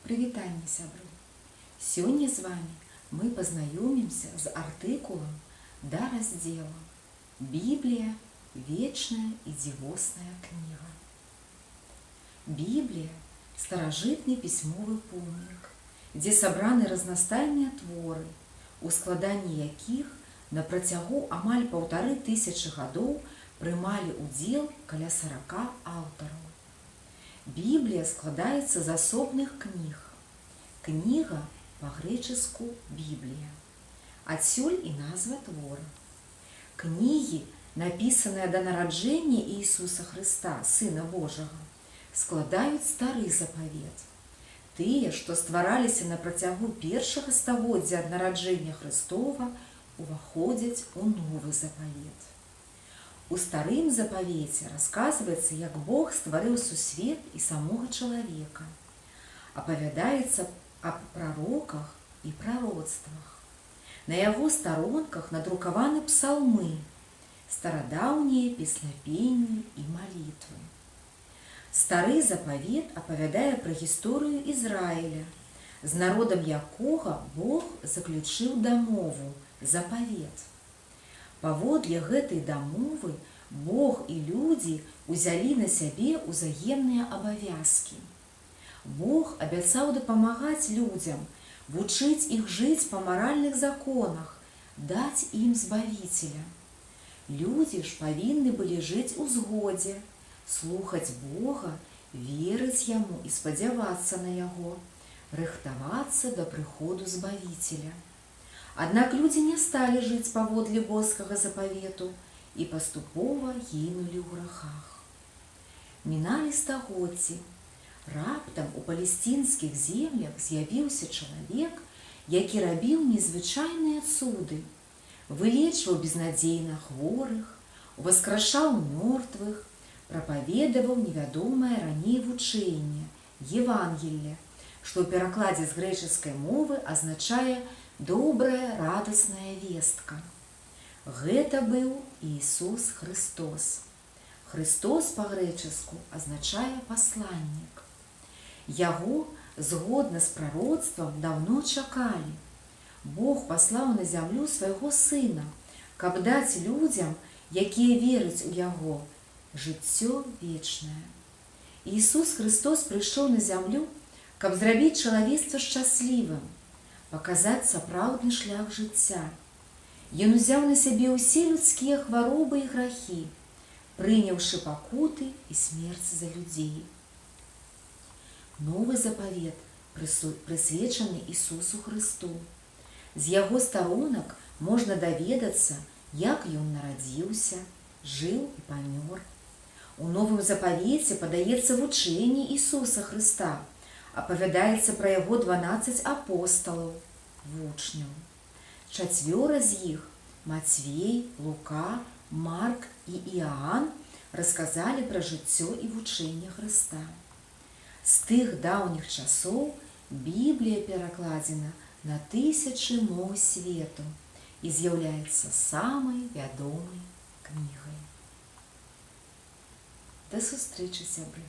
Прывітанне, сябры! Сёння з вами мы пазнаёмімся з артыкулам да раздзела «Біблія — вечная і дзівосная кніга». Біблія — старажытны пісьмовы помнік, дзе сабраны разнастайныя творы, у складанні якіх на працягу амаль 1500 гадоў прымалі ўдзел каля 40 аўтараў. Біблія складаецца з асобных кніг. Кніга па-грэчаску «біблія». Адсюль і назва твора. Кнігі, напісаныя да нараджэння Ісуса Хрыста, Сына Божага, складаюць Стары Запавет. Тыя, што ствараліся на працягу першага стагоддзя ад нараджэння Хрыстова, уваходзяць у Новы Запавет. У Старым Запавеце расказваецца, як Бог стварыў сусвет і самога чалавека. Апавядаецца аб прароках і прароцтвах. На яго старонках надрукаваны псалмы, старадаўнія песняпенні і малітвы. Стары Запавет апавядае пра гісторыю Ізраіля, з народам якога Бог заключыў дамову, запавет. Паводле гэтай дамовы Бог і людзі ўзялі на сябе ўзаемныя абавязкі. Бог абяцаў дапамагаць людзям, вучыць іх жыць па маральных законах, даць ім Збавіцеля. Людзі ж павінны былі жыць у згодзе, слухаць Бога, верыць яму і спадзявацца на яго, рыхтавацца да прыходу Збавіцеля. Аднак людзі не сталі жыць паводле боскага запавету і паступова гінулі ў грахах. Міналі стагоддзі. Раптам у палесцінскіх землях з'явіўся чалавек, які рабіў незвычайныя цуды, вылечваў безнадзейна хворых, уваскрашаў мёртвых, прапаведаваў невядомае раней вучэнне, Евангелле, што ў перакладзе з грэчаскай мовы азначае «добрая радасная вестка». Гэта быў Ісус Хрыстос. Хрыстос па-грэчаску азначае «пасланнік». Яго, згодна з прароцтвам, даўно чакалі. Бог паслаў на зямлю свайго Сына, каб даць людзям, якія вераць у яго, жыццё вечнае. Ісус Хрыстос прыйшоў на зямлю, каб зрабіць чалавецтва шчаслівым, паказаць сапраўдны шлях жыцця. Ён узяў на сябе ўсе людскія хваробы і грахі, прыняўшы пакуты і смерць за людзей. Новы Запавет прысвечаны Ісусу Хрысту. З яго старонак можна даведацца, як ён нарадзіўся, жыў і памёр. У Новым Запавеце падаецца вучэнне Ісуса Хрыста, апавядаецца пра яго 12 апосталаў, вучняў. Чацвёра з іх, Мацвей, Лука, Марк і Іаанн, расказалі пра жыццё і вучэнне Хрыста. З тых даўніх часоў Біблія перакладзена на тысячы моў свету і з'яўляецца самай вядомай кнігай. Да сустрэчы, сябры!